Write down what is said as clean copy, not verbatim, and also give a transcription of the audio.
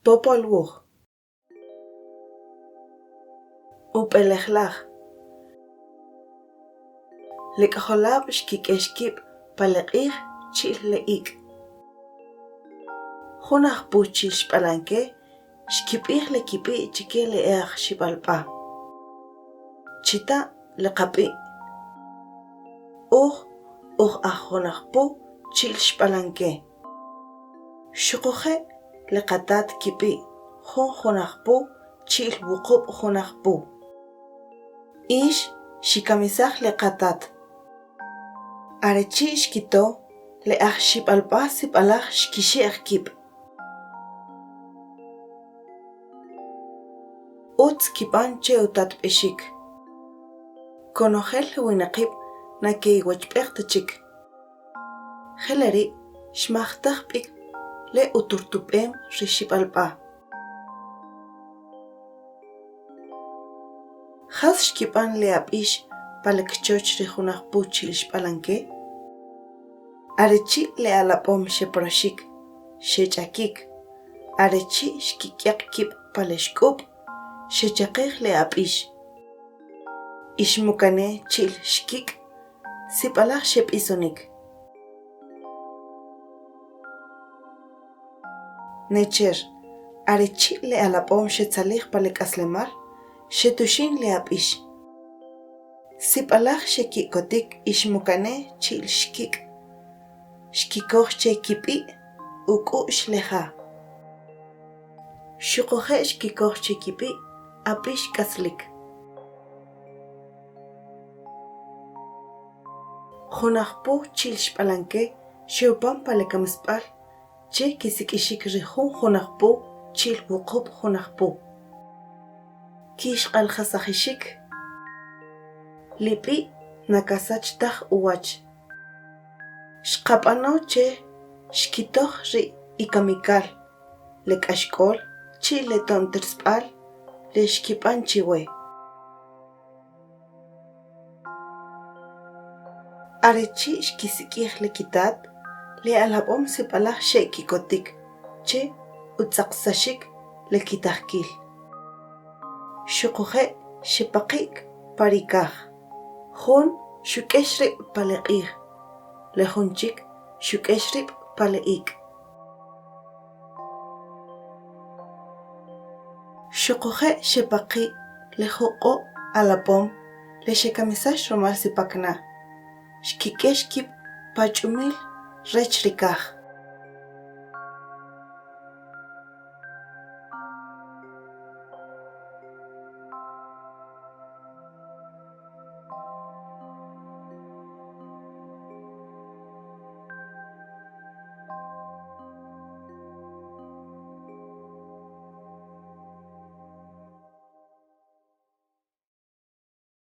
Popol Wuj. Ub'elejlaj. Le k'ajolab' xkik'ex kib' pa le q'ij chi'l le ik'. Jun Ajpu chi'l Xb'alanke xkib'ij le kib'i' chike le e aj Xib'alb'a. Chita' le qab'i'. Uj uj aj Junajpu chi'l Xb'alanke. Xuquje' le qatat kib'i' Jun Junajpu chi'l Wuqub' Junajpu. Ix xikamisaj le qatat. Are chi' xkito, le aj Xib'alb'a sib'alaj xkixe'j kib'. Utz kib'an che utatb'exik. Konojel le winaqib' na ke'iwachb'ej ta chik. Je le ri' xmajtaj b'ik le uturtub'em ri Xib'alb'a. Jas xkib'an le ab'ix pa le kchoch ri Junajpu chi'l Xb'alanke? Are chi' le alab'om xeproxik, xech'akik, are chi' xkik'yaq kib' pa le xk'ub', xechaqij le ab'ix. Ixmukane chi'l xkik' sib'alaj xeb'isonik. Necher, are chi' le alab'om xetzalij pa le k'aslemal, xetuxin le ab'ix. Sib'alaj xeki'kotik Ixmukane chi'l xkik', xkikoj che kib'i' uk'u'x le ja. Xuquje' xkikoj che kib'i' ab'ix k'aslik. Junajpu chi'l Xb'alanke xe'opan pa le kamisb'al che kisik'ixik ri Jun Junajpu chi'l Wuqub' Junajpu. Kixq'aljasajixik li b'i' na kasach taj uwach. Xqab'ano che xkitoj ri ikamikal, le k'axk'ol chi'l le to'ntirsb'al le xkib'an chiwe. Are chi' xkisik'ij le kitat, le alab'om sib'alaj xe'kikotik che utz'aqsaxik le kitajkil. Xuquje' xepaqi'k pa ri kaj. Jun xuk'ex rib' pa le q'ij, le jun chik xuk'ex rib' pa le ik'. Xuquje' xepaqi' le juq'o' alab'om le xekamisax rumal Sipakna, xkik'ex kib' pa ch'umil rech ri kaj.